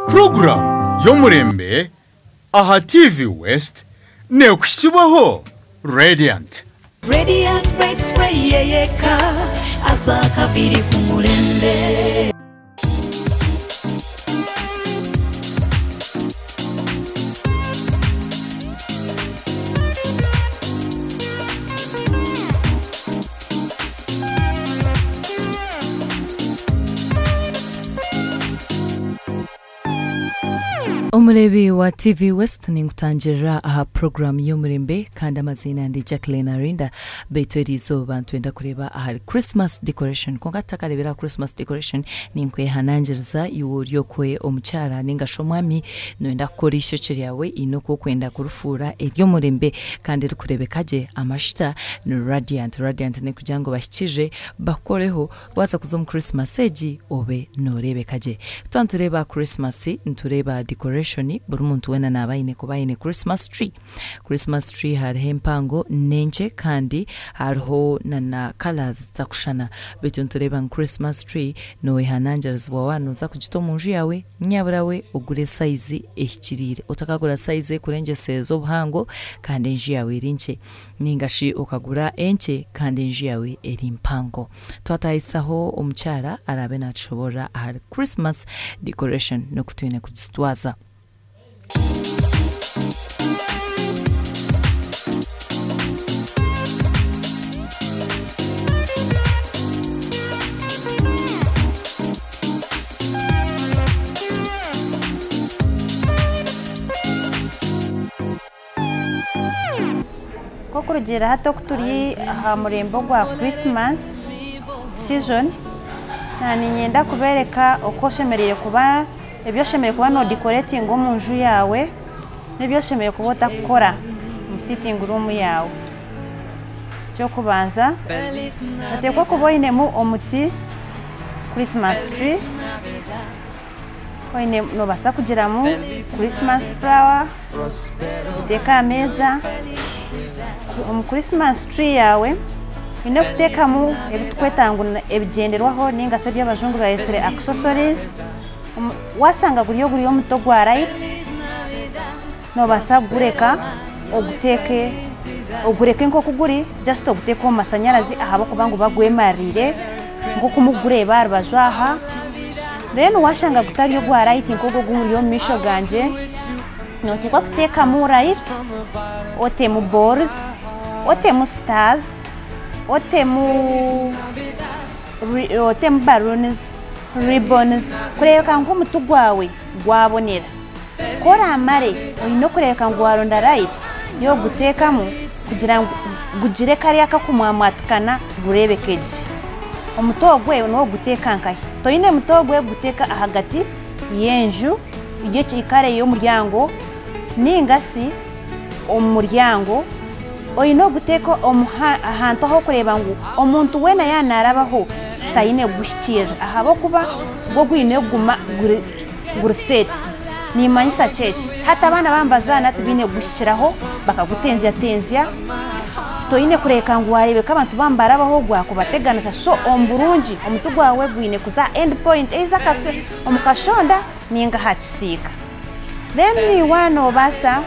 Puroguraamu y'omurembe aha TV West neekuhikibwaho Radiant. Radiant Bright Spray yeyeka aza akaviri ku murembe. Omureebi wa TV West ninkutangirira aha puroguraamu y'omurembe kandi amaziina ndi Jacqueline Arinda beitu eri izooba nitwenda kureeba ahari Christmas decoration kwonka tutakareebire aha Christmas decoration ninkwehanangiriza iwe ori okwe omukyara ninga shi omwami noyenda kukora eishokye ryawe haine oku orikwenda kurifuura ery'omurembe kandi erikureebeka gye amajuta ni Radiant. Radiant n'ekugira ngu bahikirire bakukoreho Waaza kuza omu Christmas egi obe nooreebeka gye. Twaba nitureeba Christmas, nitureeba decoration, buri muntu weena naaba aine kuba aine Christmas tree. Christmas tree hariho empango n'enkye kandi hariho na na colours zitakushushana. Beitu nitureeba ngu Christmas tree nooyehanangirizibwa waaba nooza kugita omu nju yaawe, nyabura we ogure size ehikiriire. Otakagura size ekurengyesereza obuhango kandi enju yaawe eri nkye. Nainga shi okagura enkye kandi enju yaawe eri mpango. Twataahisaho omukyara araabe naatushoboorora ahari Christmas decoration n'oku twine kugitwaza. Nk'okurugiirira hati oku turi aha murembe ogwa Christmas season, niinyenda kubeereka oku oshemereire kuba, ebi oshemereire kuba nodekoretinga omu nju yaawe n'ebi oshemereire kuba otarikukora omu sitting room yaawe. Eky'okubanza, noteekwa kuba oinemu omuti, Christmas tree. Oine nobaasa kugiramu Christmas flower ogiteeke aha meeza. Omu Christmas tree yaawe oine kuteekamu ebi turikweta ngu ebigyenderwaho ninga shi ebi abajungu bayetsire accessories. Waashanga guri oguri omuti ogwa light, nobaasa kugureka oguteeke ogureke nk'oku guri just oguteeke omu mashanyarazi ahabw'okuba ngu bagwemaririire nk'oku murikugureeba aha rubaju aha. Then waashanga gutari ogwa light nk'ogu oguri omu maisho gangye, nooteekwa kuteekamu light, otemu balls, otemu stars, otemu otemu balloons, ribbons kureebeka ngu omuti gwawe gwabonera. Ku oraamare, oine okureebeka ngu waaronda rayiti y'okuguteekamu kugira ngu gugire kariya akakumwamwatikana gureebeke gye. Omuti ogwe n'okuguteeka nkahi? Toine muti ogwe kuguteeka ahagati y'enju, kare y'omuryango nainga shi omu muryango. Oine okuguteeka ahantu ah'okureeba ngu omuntu weena yaaba naarabaho taine kuguhikiirira ahabw'okuba gwo gwine kuguma guri. Guri seeti. Nimmanyisa ki eki? Hati abaana baaba nibazaana tibaine kuguhikiraho bakagutenzya-tenzya. Toine kureeka ngu waareebeka abantu baaba nibarabaho gwakubateganisa. So omu burungi omuti gwawe gwine kuza aha end point either omu kashonda nainga aha kisiika. Then waaba noobaasa,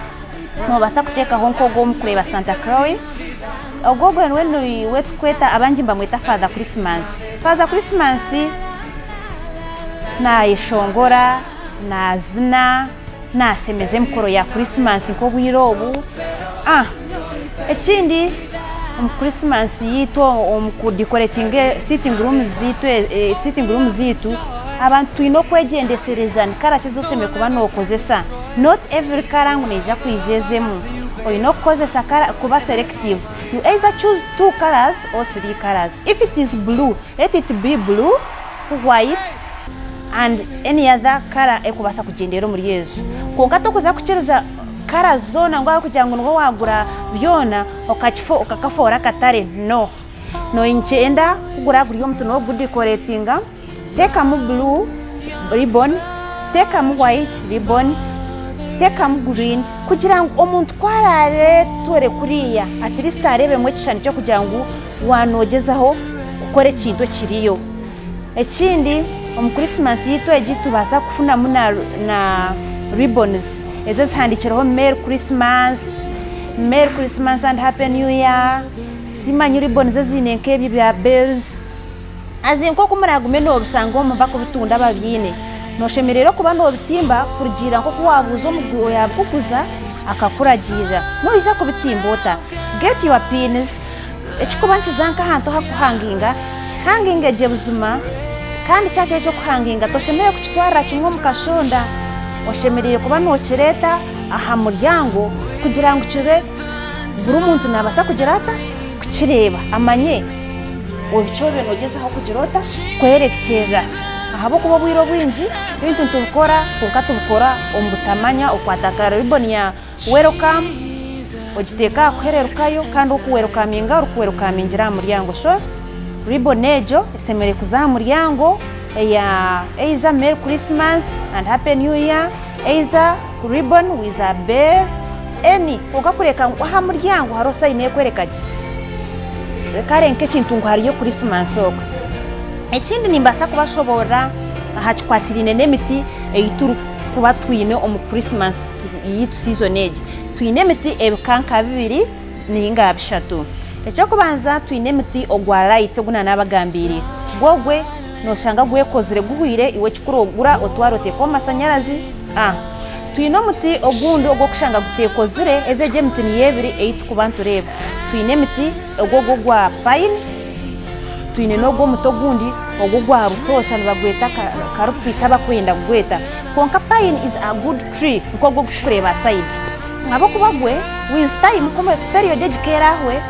noobaasa kuteekaho nk'ogu omu kureeba Santa Claus. Ogwo ogwo niwe niwe turikweta abangyi nibamweta Father Christmas. Father Christmas. Naayeshongora, naazina, naashemeza emikoro ya Krisimansi nk'obwire obu. Ekindi omu Krisimansi yaitu omu kudekoretinga sitingi ruumu zaitu sitingi ruumu zaitu, abantu twine okwegyendesereza ni kara ki ezi oshemereire kuba nookozesa. Not every kara ngu neija kwija ezemu. Oine okukozesa kara kuba selective. You either choose two colours or three colours. If it is blue, let it be blue. white and any other colour erikubaasa kugyendera omuri ezo. Kwonka torikuza kukiriza colour zoona ngu ahabw'okugira ngu niiwe waagura byona okakafoora akatare, no. Nogyenda kugura guri omuti n'ogudekoretinga, teekamu blue ribbon, teekamu white ribbon, teekamu green kugira ngu omuntu ku araaretore kuriya at least areebemu ekishushani ky'okugira ngu waanogyezaho kukora ekintu ekiriyo. Ekindi. Omu Christmas yaitu egi tubaasa kufunamu na na ribbons ezo ezihandikireho Merry Christmas, Merry Christmas and Happy New Year, simanyi ribbons eziine nk'ebyo bya bells. Haza nk'oku muraagume noobishanga omu bakubitunda ababiine, nooshemereire kuba noobitimba kurugiirira nk'oku waabuuza omugu oyaabikuguza akakuragiirira. Noija kubitimba ota? Get your pins, ekikuba nikiza nk'ahantu ahakuhanginga, kihanginge gye buzima kandi kyaba kiri eky'okuhanginga toshemereire kukitwarira kimwe omu kashonda, oshemereire kuba nookireeta aha muryango kugira ngu kibe buri muntu naabaasa kugira ata? Kukireeba amanye. Obu eki oriyo noogyezaho kugira ota? Kwerekyerera. Ahabw'okuba obwire obwingi ebintu nitubikora kwonka tubikora omu butamanya, okwata ka riboni ya welcome ogiteeka aha kuhererukayo kandi orikuwerukaminga orikuwerukamingira aha muryango. So riboni egyo eshemereire kuza aha muryango eya either Merry Christmas and Happy New Year, either ribbon with a bell, any kwonka kureka ngu aha muryango hariho sayini erikworeka gye. Kare nk'ekintu ngu hariyo Christmas okwe. Ekindi nimbaasa kubashoboorora aha kikwatiraine n'emiti ei turikuba twine omu Christmas yaitu season egi. Twine emiti ebika nka bibiri ninga bishatu. Eky'okubanza twine emiti ogwa light ogu naanabagambiire. Gwo gwe nooshanga gwekozire guhwire iwe ekikuru ogura otware oteeke omu mashanyarazi. Twine omuti ogundi ogw'okushanga guteekozire, ezi egyo emiti niyo ebiri ei turikuba nitureeba. Twine emiti ogwo ogwo ogwa payini, twine n'ogwo omuti ogundi ogwo ogwa butoosha nibagweta karupisi abakwenda kugweta. Kwonka payini is a good tree nk'ogwo ogu turikureeba aha sayidi. Ahabw'okuba gwe with time ku period egi ku eraahwe,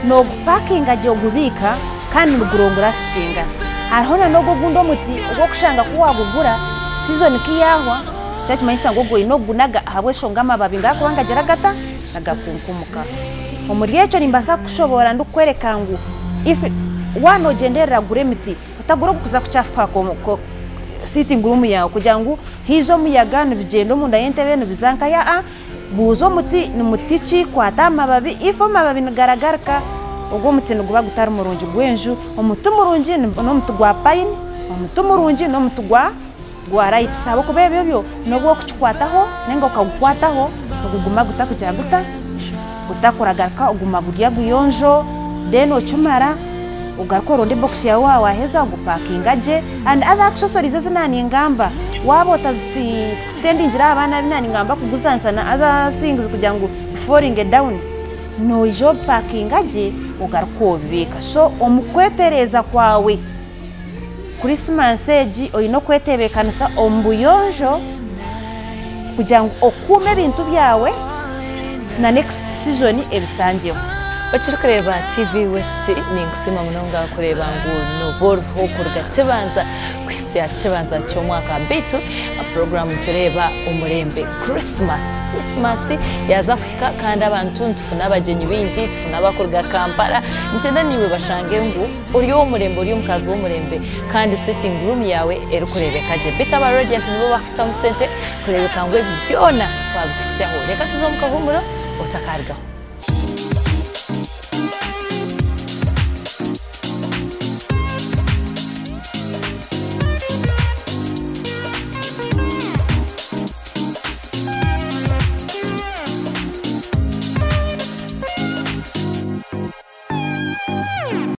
noogupakinga gye ogubiika kandi nigurongurasitinga. Hariho n'ogwo ogundi omuti ogw'okushanga ku waagugura, sizoni ku yaahwa, Kyakimanyisa ngu ogwo oine okugunaga ahabw'enshonga amababi gakuba nigagira gata? Nagakunkumuka. Omuri ekyo nimbaasa kukushoboorora ndikukworeka ngu if waaba nogyenderera gura emiti, otagura ogurikuza kukyafuka sitting room yaawe kugira ngu haija omuyaga nibigyenda omunda y'entebe nibiza nkahi aa buuza omuti ni muti ki, kwata aha mababi if amababi nigaragarika ogwo omuti niguba gutari murungi gw'enju. Omuti murungi n'omuti gwa pine, omuti murungi n'omuti gwa. Gwa rights ahabw'okuba ebyo byo n'obu orikukikwataho nainga okagukwataho niguguma gutakugira guta gutakuragaruka oguma guri aguyonjo then okimara ogaruke oronde ebokisi yaawe waaba waaheza ogupakinga gye and other accessories ezi naaningamba waaba otazisitendingire aha baana abu naaningamba kuguzanisa na other things kugira ngu biforinge down noija obipakinga gye ogaruke obibiika so omu kwetereeza kwawe. Krisimansi egi oine okwetebeekanisa omu buyonjo kugira ngu okuume ebintu byawe na next season ebishangyeho. Okirikureeba TV West ninkusiima munonga kureeba ngu nooba oriho kuruga kibanza kuhitsya kibanza ky'omwaka beitu puroguraamu nitureeba omurembe Christmas. Christmas yaaza kuhika kandi abantu nitufuna abagyenyi baingi tufuna abakuruga Kampala nikyenda naiwe bashange ngu Ori ow'omurembe, ori omukazi w'omurembe kandi sitting room yaawe erikureebeka gye. Beitu aba Radiant nibo bakutamu sente kureebeka ngu ebi byona twabikuhitsyaho. Reka tuze omu kahuumuro otakarugaho.